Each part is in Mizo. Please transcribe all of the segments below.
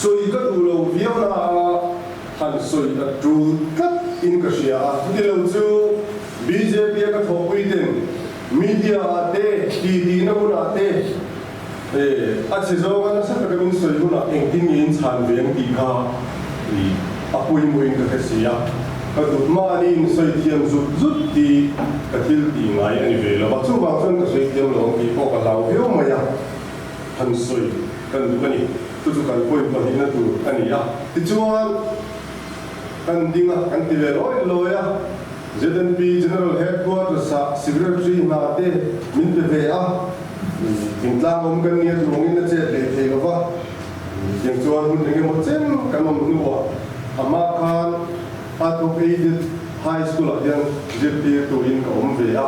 Sawi ka duh lo viau na a, han sawi a tul tlat in ka hria a, chuti lo chu bjp a ka thawhpui ten media ah te, titi na hunah te a chhe zawnga nasa taka min sawi hunah engtin nge in chhan ve ang tih kha a pawimawh in ka hre si a, ka duh mahni in sawi thiam zut zut tih ka thil tih ngai a ni ve lo va, chuvang chuan ka sawi thiam lo ang tih pawh ka hlau viau mai a, han sawi kan duh a ni. Chu chu kan point pahnihna tur a ni a. Tichuan, kan ding a, kan ti ve lawi lawi a. ZNP General Headquarters-ah Secretary hna te min pe ve a. Thingtlang awm kan nia duangin a chet leh thei lo va. Tiang chuan hun eng emaw chen kan awm hnuah amah khan Athawk Aided High School-ah hian zirtirtuin ka awm ve a.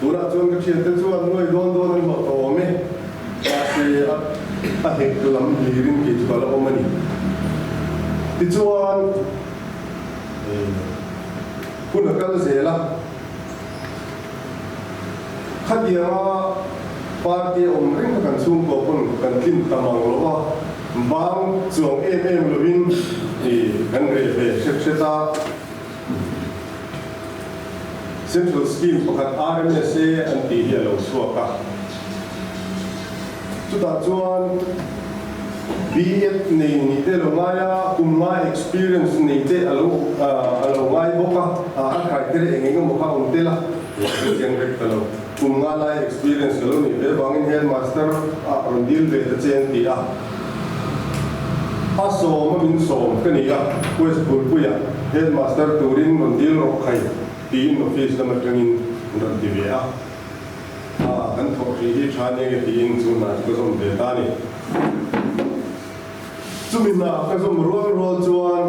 Tunah chuan ka thiante chuan nuai dawn dawn an hlawh tawh awm e, mahse a hek lam hlirin kei chu ka la awm a ni. Tichuan hun a kal zel a, khatianga party a awm reng kha kan chhungkaw pawn kan tlin ta mang lo a, bang chuang em em lovin kan reh ve hret hret a. Central Scheme pakhat RMSA an tih hi a lo chhuak a. Chutah chuan B.Ed nei nih te lo ngai a, kum ngai experience nei te a lo a lo ngai bawk a, a criteria eng eng emaw kha a awm tel a, ka chiang vek ta lo. Kum nga lai experience ka lo nih ve vangin headmaster ah rawn deal ve ta che an ti a. A sawm a min sawm ka ni a, West Bulpuia headmaster turin rawn deal rawh khai tiin office lam atangin an rawn ti ve a. A, kan thawh hrih hi tha nia nge tiin chu hna chu ka zawm ve ta a ni. Chumi hna ka zawm rual rual chuan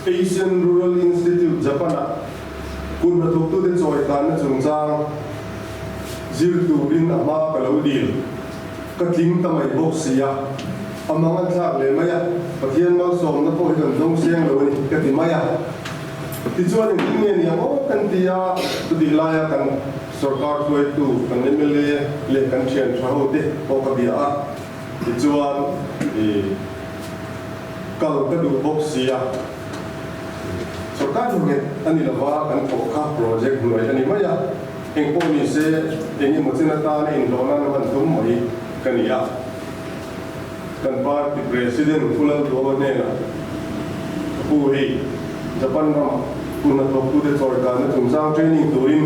Asian Rural Institute Japan-ah kut hnathawktute chawikanna chungchang zir turin a hma ka lo dil. Ka tling ta mai bawk si a, a mang an thlak leh mai a, Pathian malsawmna pawh hi kan zawng seng lo a ni ka ti mai a. Tichuan engtin nge ni ang aw kan ti a, chutih laia kan sorkar hruaitu, kan mla leh kan thian tha ho te pawh ka bia a, tichuan i kal ka duh bawk si a, sorkar hnu nghet a ni lova kan thawh kha project hnuai a ni mai a. Engpawh ni se, eng emaw chin atana inhlawh nan a hman tum mai ka ni a. Kan party President Pu Lalduhoma hnenah, Ka pu hei, Japan ramah pu hnathawktute chawikanna chungchang training turin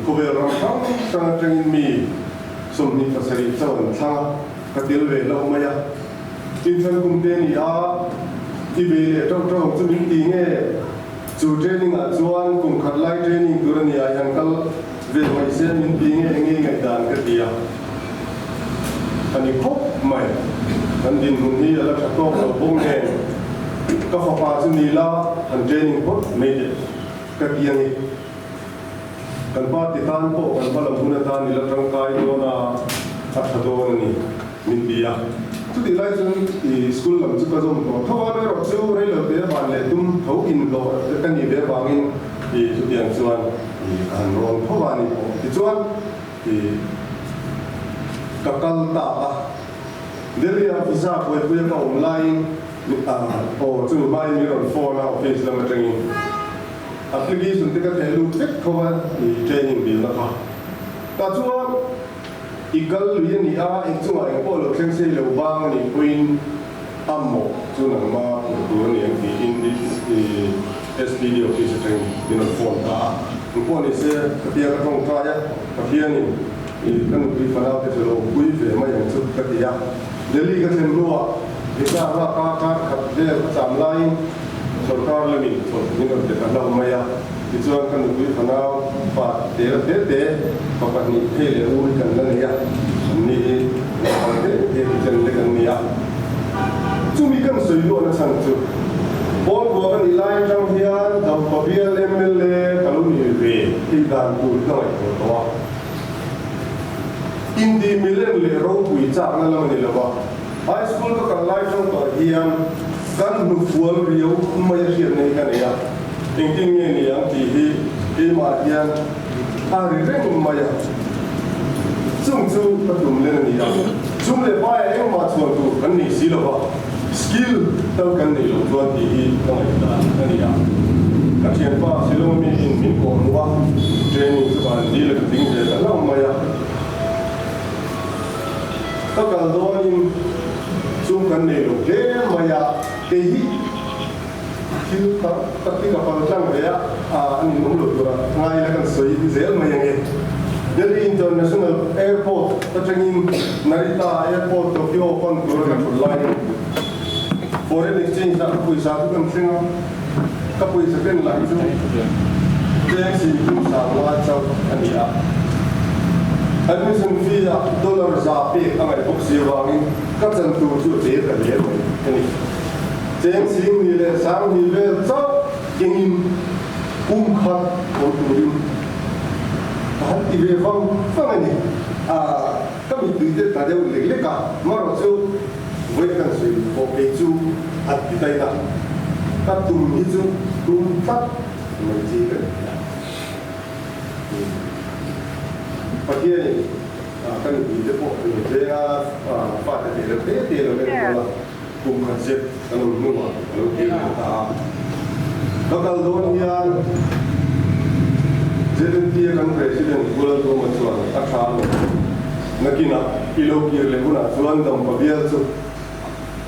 khawvel ram hrang hrang atangin mi 27 chauh an thlang a, ka tel ve hlauh mai a. Inthlan kum te ni a, i bei leh tauh tauh ang chu min ti nge? Chu training ah chuan kum khat lai training tur a ni a, hian kal ve mai se min ti nge enge ngaihdan ka ti a, a ni khawp mai. Kan dinhmun hi a la tha tawk lo bawk nen ka fapa chu ni la han training phawt mai teh ka ti a ni. Kan party tan pawh kan hma lam hun atan i la tangkai dawn a, a tha dawn a ni min ti a. Chutih lai chuan i school lam chu ka zawm tawh tho a, erawh chu reilote van leh tum tho inhlawh ka nih ve avangin i chutiang chuan i ka han rawn tho va a ni pawh. Tichuan i ka kal ta a, Delhi-a visa buaipuia ka awm laiin aw chumi hmain min rawn phone a office lam atangin. Application te ka theh lut vek tho a i training dilna kha. Tah chuan i kal lui a ni a, eng chungah eng pawh lo thleng sei lo bang a nih pawhin a mawh chu nangma phur tur a ni ang tiin i SPD office atangin min rawn phone ta a. Eng pawh ni se ka tia ka tawngtai a, Pathianin i ka nupui fanau te chu lo pui ve mai ang chu ka ti a. Delhi ka thlen hnuah visa nghak a kar khat vel ka cham laiin Sorkar lamin chawlh min rawn pe ta hlauh mai a, tichuan ka nupui fanau pa tela te te pa pahnih phei leh u hi kan la nei a, an ni hi naupang te te ti chen lek an ni a. Chumi kan sawi luahna chhan chu Pawl Buak a nih lai atang hian Dampa bial mla ka lo ni ve tih dan tur ka ngaihtuah tawh a. Indi milen leh ropui chakna lam a ni lo a. High school ka kal lai tang tawh hian kan hnufual riau mai a hriatna hi ka nei a, engtin nge ni ang tih hi keimah hian a ri reng mai a. Chung chu ka tum len a ni a, sum leh paiah engmah chhuan tur kan nei si lo va, skill tal kan nei lo chuan tih hi ka ngaihdan a ni a. Ka thianpa Shillong mi in min kawh hmuh a, training chu ka han dil a ka tling ve ta hlauh mai a. Ka kal dawnin sum kan nei lo hle mai a, kei hi thil tam tak hi ka pal tlang ve a, a ninawm lo tura ngai ila kan sawi zel mai ange. Delhi International Airport atangin Narita Airport Tokyo pan tura ka thut laiin foreign exchange ah ka pawisa chu kan thleng a, ka pawisa ken lah hi chu cheng 35 chauh a ni a. Admission fee ah dollar 100 pek a ngaih bawk si avangin ka chan tur chu a te ta hle mai a ni. Cheng 20,020 vel chauh kengin kum khat awm turin ka han ti ve vang vang a ni. Ka mittui te tla deuh lek lek a, marawh chu vawi kan sawi pawh kei chu a ti daih a, ka tum hi chu tum tlat mai chi ka ni a. Pathianin ka nupui te pawh lo veng a, fate te lo te te lo enkawl a, kum khat zet kan awm hnuah a lo kir leh ta a. Ka kal dawn hian ZNT a kan President Pu Lalduhawma chuan a tha lo. Nakinah i lo kir leh hunah chuan dampa bial chu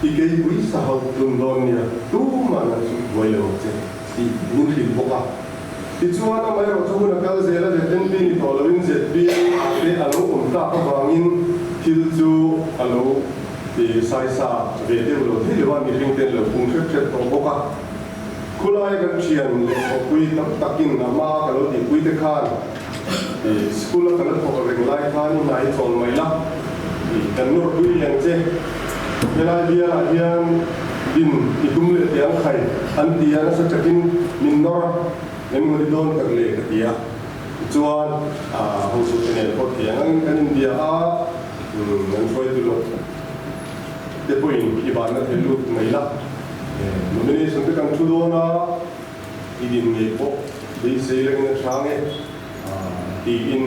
i keipui sa ho tlun dawn nia, tumah an chhuk buai lo ang che tih min hrilh bawk a. Tichuan amaherawh chu hun a kal zel a, ZNP ni tawh loin ZPM ah te a lo awm tak avangin thil chu a lo ti saisa ve deuh lo thei lo a, mihring ten lo pung hrep hrep tawh bawk a. Khulai kan thian leh thawhpui tam takin a hma ka lo tihpui te khan school a ka la thawk reng lai khan i hna hi chawl mai la, kan nawrpui liang che. Helai bialah hian din i tum leh teh ang khai an ti a, nasa takin min nawr a, engmaw ni dawn tak le ka ti a. Tichuan hosute nen pawh thei ang angin kan inbia a, an hruaitu lawk te pawhin i banna thei lut mai la, nomination te kan thu dawn a, i din ngei pawh beisei langin a tha nge tiin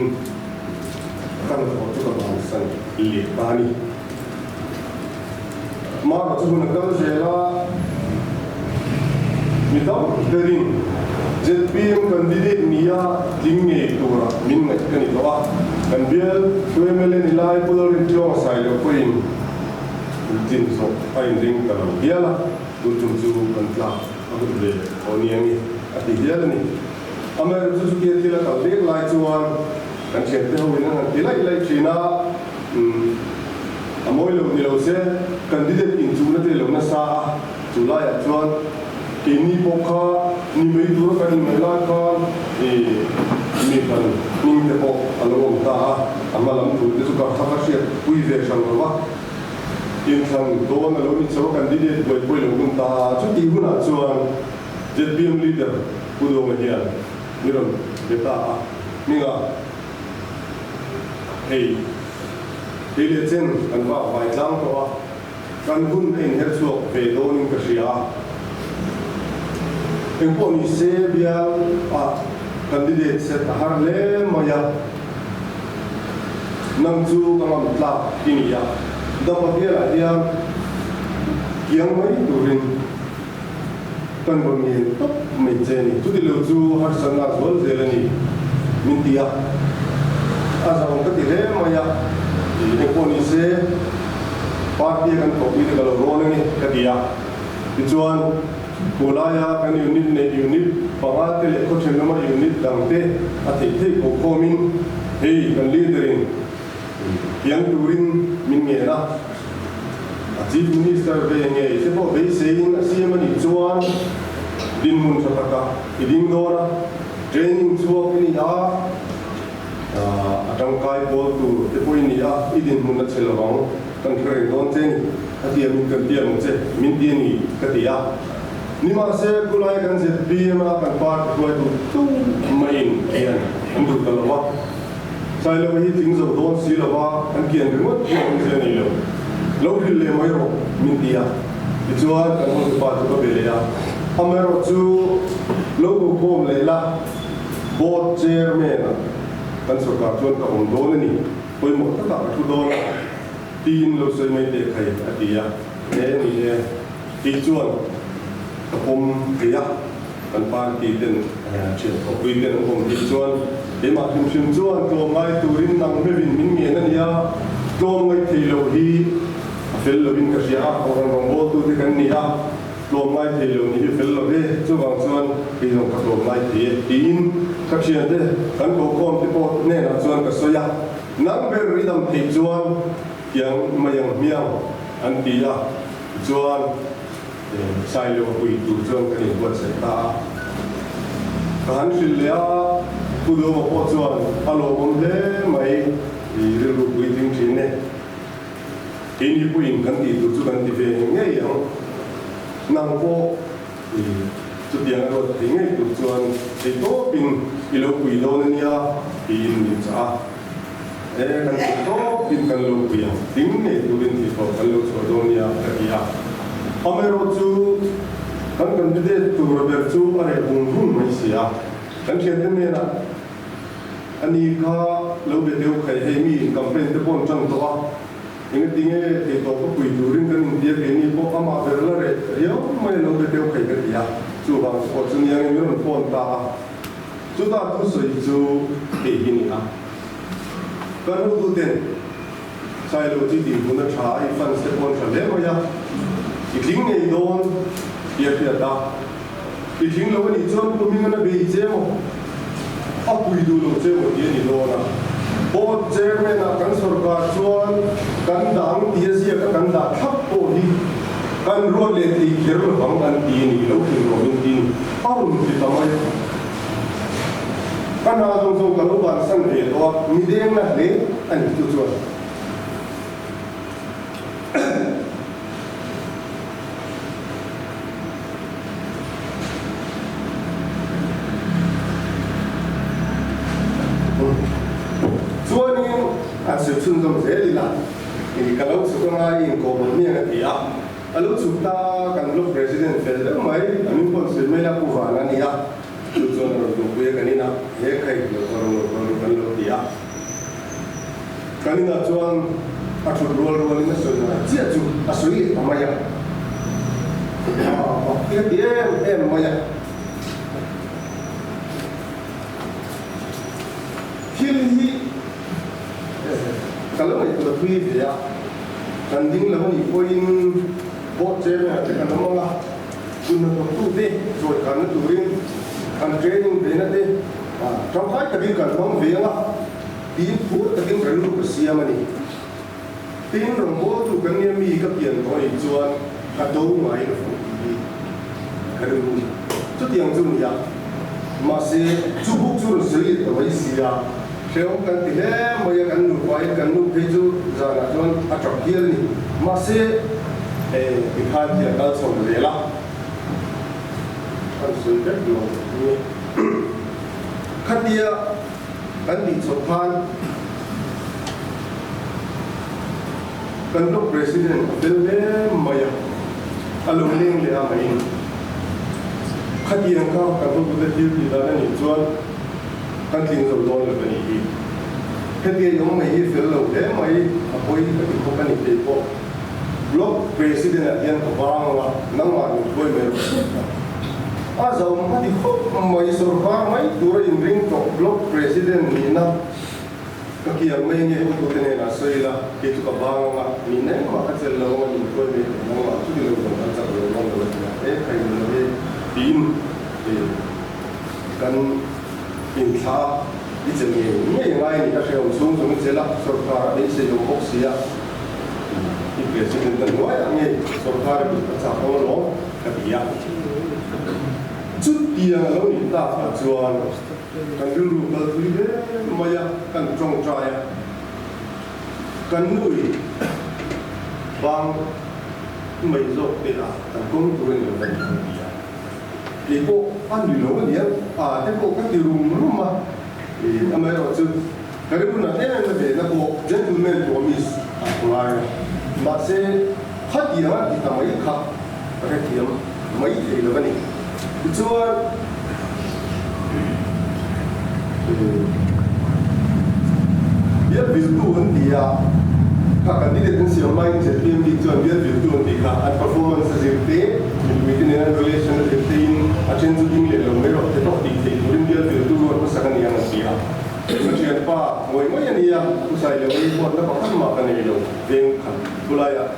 ka hnathawh chu ka bansan leh ta a ni. Mara chu hun a kal zel a, mi tam berin zpm candidate nia tling ngei tura min ngaih ka ni tawh a, kan bial thu mla ni lai Pu Lalrintluanga Sailo pawhin tlin zawh a inring ta lo hial a, tun tum chu kan tlak a hun ve tawh nia nge a ti hial a ni. Amaherawhchu chutia thil a kal mek lai chuan kan thiante ho in an han ti laih laih thin a, umm a mawi lo ni lo se candidate inchuhna te lo nasa a, chu laiah chuan keini pawh kha ni mai tura kan inmai lai khan ih mi hman hming te pawh a lo awm ta a, a hma lam thu te chu ka kha ka hriat pui ve hran lo va, inthlan dawn a lo ni chho a candidate buaipui lo hun ta a, chutih hunah chuan zpm leader Pu Duhawma hian mi rawn be ta a, hminga hei hei leh chen kan vak vai tlang tawh a, kan hun a inher chhuak ve dawnin ka hria a. Engpawh ni se bial ah candidate set a har hle mai a, nang chu ka ngam tlak i ni a, dama bialah hian kiang mai turin Kan rawn ngen tawp mai che a ni. Chuti lo chu harsatna a zual zel a ni min ti a, a zahawm ka ti hle mai a, engpawh ni se party a kan thawhpui te ka lo rawn ange ka ti a. Tichuan khulaia kan unit neih unit panga te leh khawthen lama unit dang te a theih theih ko khawmin hei kan leader in Piang turin min ngen a, a Chief Minister ve ngei te pawh beiseiin a siam a nih chuan dinhmun tha takah i ding dawn a, training chhuak i ni a, a tangkai pawl tur te pawh i ni a, i dinhmun a che lovang, kan hre reng dawn che ni, a ti a min kan ti ang che, min ti a ni ka ti a. Nimahse, khulai kan zpm a kan party hruaitu tu maiin hian an duh ta lo va. Sailo hi tling zo dawn si lo va, an kian ringawt pawh awm zia nei lo. Lo hrilh leh mai rawh, min ti a. Tichuan, kan hotupa chu ka be leh a. Amaherawhchu, lo kokhawm leh la, Board Chairman-ah kan sorkar chuan ka awm dawn a ni. pawimawh takah ka thu dawn a, tiin lo sawi mai teh khai a ti a. He ni e, kei chuan ka pawm thei a, kan party ten thian khawpui ten an pawm theih chuan keimah hrim hrim chuan tlawmngai turin nang hmevin min ngen a nia, tlawmngaih thei lo hi a fel lovin ka hria a, kohhran rawngbawltute kan ni a. Tlawmngai thei lo nih hi fel lo ve, chuvang chuan kei zawng ka tlawmngai thei e tiin ka thiante kan kohkhawm te pawh hnenah chuan ka sawi a, nang ber i dam theih chuan tiang mai ang hmiang an ti a, tichuan Sailo a pui tur chuan kan inbuatsaih ta a. Ka han hrilh leh a, Pu Duma pawh chuan a lawmawm hle mai i rilru puitling thin e. Keini puiin kan tih tur chu kan ti ve ngei ang. Nang pawh i chutiang a ruat thei ngei tur chuan thei tawpin i lo pui dawn a nia tiin min chah a. E, kan thei tawpin kan lo pui ang, tling ngei turin thei tawp kan lo chhuah dawn nia ka ti a. Amaherawhchu kan candidate tur ber chu a reh vung vung mai si a, kan thiante hnenah, A ni kha lo be deuh khaih hei mi in campaign te pawh an tan tawh a, engatinge thei tawh ka pui turin kan intia keini pawh amah ber la reh riau mai a lo be deuh khaih ka ti a, chuvang te pawh chu niangin min rawn phone ta a, chutah thusawi chu hei hi ni a, kan hotuten Sailo chi dinhmun a tha a, i fans te pawh an tha hle mai a, i tling ngei dawn tih a hriat a, i tling lo a nih chuan Pu Hmingan a bei che maw, a pui duh lo che maw tih a ni dawn a. Board Chairman ah kan sorkar chuan kan dang tih a ziak a kan dah thlap pawh hi kan ruat leh thei kher lovang an ti a ni lo tling rawh min ti ni, a rawn ti ta mai a. Ka hna zawng zawng ka lo bansan ve tawh a, mi dengna hle a ni chu chuan. Chuanin an sawi chhunzawm zel ila, ka lo chhuk anga i inkawm ang hmiang a ti a. A lo chhuk ta a, kan block president fel deuh mai, a min pawn sawi mai la Pu Vana a ni a, chu chuan a rawn duhpui a kan inah he khai lo ka rawn lo ka kan lo ti a. Kan inah chuan a thut rual rualin a sawi ngai chiah chu a sawi leh ta mai a, a mak hi a ti em em mai a. Thil hi ka lo ngaihtuah thui ve a. Kan ding lo a nih pawhin Board Chairman-ah te kan awm ang a, kut hnathawktute chawikanna turin kan training vena te tangkai takin kan hmang ve ang a, tiin phur takin kan lut ka siam a ni. Tin, rawngbawltu kan nia mi ka pian tawh a nih chuan ka do ngai lo fo tih hi ka rilru a ni. Chutiang chu ni a, mahse chu buk chu rawn sawi leh ta mai si a. Hrehawm kan ti hle mai a, kan nupain kan nu phei chu zanah chuan a tap hial a ni. Mahse, tikhan hi a kal chho zel a, kan sawi vek lo ni. Khatia kan tih chhoh khan kan block president a fel hle mai a, a lo leng leh a maiin khatiang kha kan hotute thil tih dan a nih chuan, Kan tling zo dawn lo ka nih hi. Hetia i awm mai hi fel lo hle mai, a pawi ka ti khawp a ni kei pawh. Block President ah hian ka vang ang a, nangmah min hruai mai rawh ka ti a. A zauhma ti khawp mai, sorkar mai tura inring tawh Block President nihna ka kiang mai nge hotute hnenah sawi ila, kei chu ka vang ang a, min engmah ka chelh lo ang a, min hruai mai tawh nangmah chuti lo zawng kan chak lo dawn lo a ti a, he khai ni lo e tiin Kan inthla i che ngei ngei ngai a ni ka hrehawm chhung chung i chelh a, sorkar a beisei lo bawk si a, i president a hnuaiah ngei sorkar i kut a chak awm alawm ka ti a. Chutiang a lo nih takah chuan kan rilru kal thui hle mai a, kan tawngtai a, kan nui bang mai zawk teh a, kan kawng tur a ni lo kan ti a. Kei pawh a ni lo a nia, a te pawh ka ti rum rum a, ih amaherawhchu ka rilruna em em a vehna pawh gentleman promise a ngai a, mahse khatiang a ti ta mai kha ka hrethiam mai thei lo a ni. Tichuan ih. Bial viltu an ti a, kha candidate an siam laiin zpm bik chuan bial viltu an tih kha an performance a zir te, mipuite nen an relation a zir tein a then chu ding leh lo mai rawh te pawh tih theih turin bial viltu ruat hmasak a ni ang an ti a. Ka thianpa ngawih ngawih a nia, Pu Sailo hi huatna pakhat mah ka nei lo, veng khat khulaiah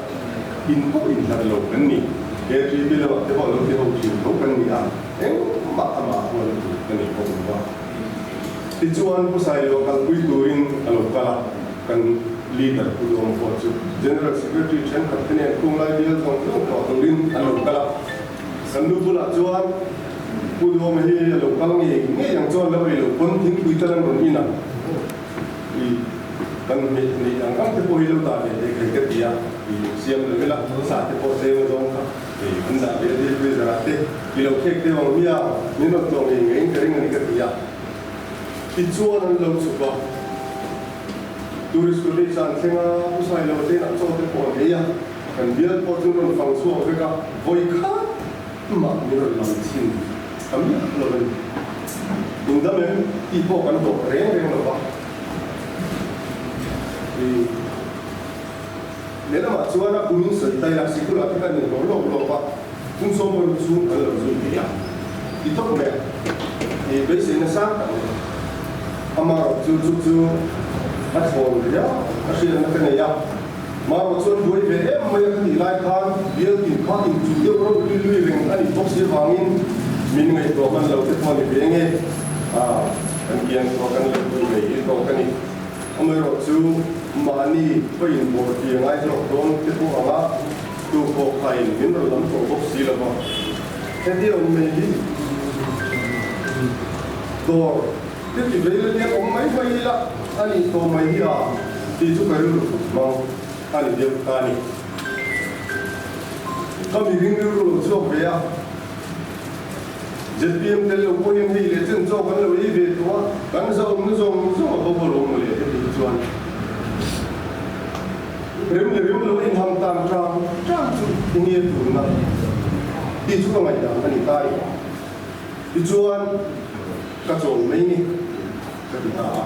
in pawh inhlat lo kan ni, he ṭi te lamah te pawh lo ti ho ṭhin tho kan ni a, engmah amah huatna tur ka nei bawk lo va. Tichuan Pu Sailo kalpui turin a lo kal a, kan leader Pu Duhawm pawh chu General Secretary thenkhat te nen khung lai bial zawng zawng tlawh turin an lo kal a, kan nu bulah chuan Pu Duhawma hi a lo kal ngei ngei ang chuan lo ei lo pawn thingpui tal an rawn in a, i kan hmeh neih ang ang te pawh hi lo dah ve thei khai ka ti a, i siam lo ila sa te pawh tlem a zawng kha i an dah ve a deep freezer ah te i lo khek deuh ang hmiang min rawn tlawh ngei ngeiin ka ring a ni ka ti a. Tichuan an lo chhuk a, tourist cottage ah an thleng a, Pu Sailo te inah chaw te pawh an ei a, kan bial pawh chu an rawn fang chhuak vek a, vawi khat mah min rawn lam chhin ta miah lo a ni. Indam em tih pawh kan hlawh reng reng lo va. I lehlamah chuan a kumin sawi ta ila, sikul ah te kan inhlawh lawk lawk a, Phung sawm pawh chu kan lo zui thei a, ti tawp mai a, i beiseina sang tak a ni. Amaherawh chu chu chu a thlawn riau a hriatna ka nei a, marawh chuan buai ve em mai a ka tih lai khan bial tin kha inchuh deuh reuh lui lui reng a nih bawk si avangin min ngaihtuah hman lo te pawh a ni ve nge a, kan kiang tawh kan lo buai mai hi tawk a ni. Amaherawh chu mahni pawhin bawr ti a ngai zawk dawn te pawh ang a. Tu pawh khain min rawn lam tawh bawk si lo va, hetia awm mai hi dawr te ti vei la hian awm mai mai ila a nih tawh mai hi a tih chu ka rilru kut hmang a ni deuh ta a ni. Ka mi ring rilru lo chhuak ve a, zpm tel lo pawh hian hei leh chen chaw kan lo ei ve tawh a, kan zahawmna zawng zawng a bo alawm mawle heti hi chuan. Rem leh rem lo inham tan tang tang chu enge tulna tih chu ka ngaihdan a ni ta i. Tichuan ka chawl mai ni ka ti ta a.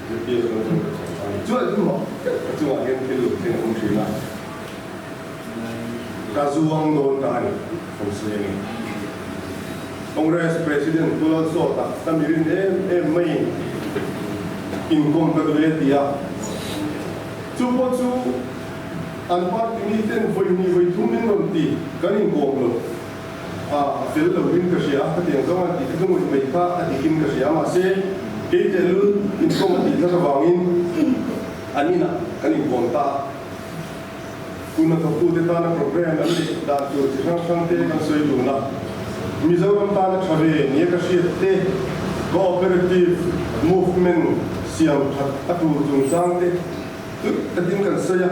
Zirtir zawng chuan ka chawl ta a ni. Chuan chu mak deuh ka chungah hian thil lo thleng a awm thin a. Ka zuang dawn ta a ni, kan sawi a ni. Congress President Pu Lalsawta ka mi rin em em maiin inkawm ka duh e ti a, chu pawh chu an party miten vawi hnih vawi thum min rawn ti kan inkawm lo a, a fel lo in ka hria, khatiang zawng an tih kha chu ngawih mai kha a dik in ka hria, mahse kei tehlul inkawm a tih tlat avangin an inah kan inkawm ta a. Tuna thawktute tana programme an neih dan tur chi hrang hrang te kan sawi dun a, Mizoram tana tha ve nia ka hriat te, cooperative movement siam that a tur chungchang te tui takin kan sawi a,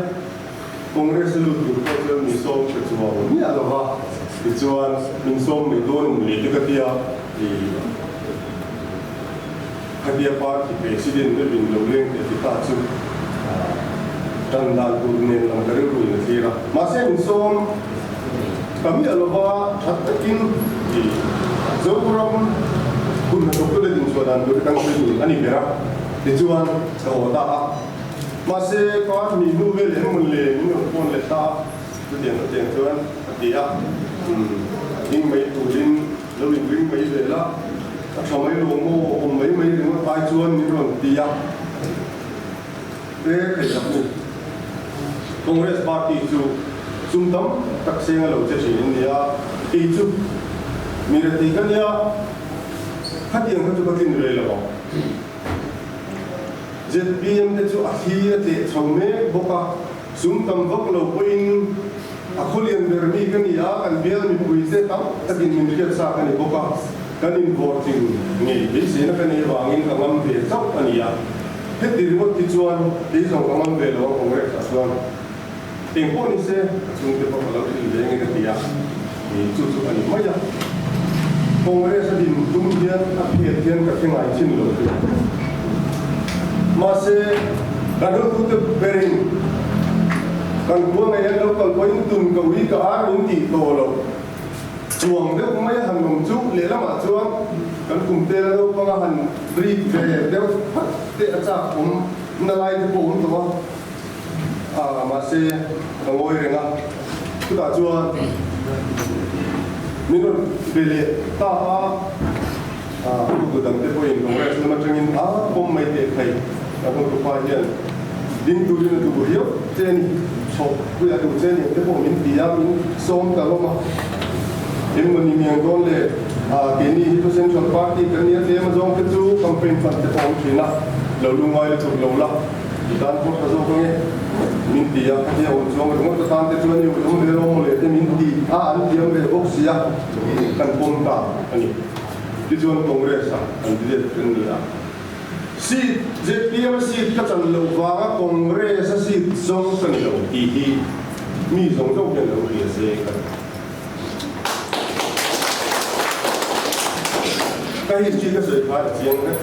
Congress a lut tur pawh chuan min sawm tha chuang miah lo va, tichuan min sawm mai dawn em ni te ka tia, Khatia party president deuhin lo leng teh ti ta chu tan dan tur nen lam ka rilru in a thlir a. Mahse min sawm ta miah lova that takin i Zoram hun hnathawktu leh dinchhuah dan tur hi kan sawi dun a ni ber a, tichuan ka haw ta a. Mahse kar hnih hnu vel em mawn le min rawn phone leh ta a, chutiang chutiang chuan a ti a, ding mai turin Lo inring mai zel a, a tha mai lo maw, awm mai mai ringawt ai chuan min rawn ti a, te thei tak ni. Congress party chu sum tam tak seng a lo che thin in nia, kei chu mi rethei ka nia, khatiang kha chu ka tlin ve lo ang. Zpm te chu a thli a tleh chho mek bawk a, sum tam vak lo pawhin A khawlian ber mi ka ni a, kan bial mipui te tam takin min hriat sa ka ni bawk a, kan inbawrtling ngei beiseina ka nei avangin ka ngam ve chauh a ni a. Heti ringawt hi chuan kei zawng ka ngam ve lo a Congress ah chuan eng pawh ni se ka chhungte pawh ka lo hrilh ve nge ka ti a, chu chu a ni mai a. Congress a din tum hian a phet hian ka hre ngai thin lo thei. Mahse, kan hotute berin kan khua ngei an lo kal pawhin tun ka ui ka ar min tih tawh loh chuang deuh mai a han awm chu lehlamah chuan kan kum tela naupanga han rik ve deuh phat. te a chak awm na lai te pawh awm tawh a, ah mahse ka ngawi reng a, chutah chuan min rawn be leh ta a, ah hotu dang te pawhin Congress lam atangin a pawm mai teh thei kan hotupa hian ding turin a duh riau che a ni, chhawk pui a duh che a ni ang te pawh min ti a, min sawm ta hlawm a, engmawni miang dawn le, ah keini hi chu Central Party kan nia tlem a zawng te chu campaign fund te pawh a awm thin a, lo lungngai lutuk lo la. I tan pawh tha zawk ange min ti a, khatia awm chuang ringawt atan te chuan i awm ve rawng mawle te min ti a, an tiam ve bawk si a, kan pawm ta a ni. Tichuan Congress ah candidate kan ni a, seat zpm a seat ka chan loh vanga Congress a seat zawng ka ni lo tih hi mi zawng zawng hian lo hria se ka ti. Ka history ka sawi kha a chiang vek.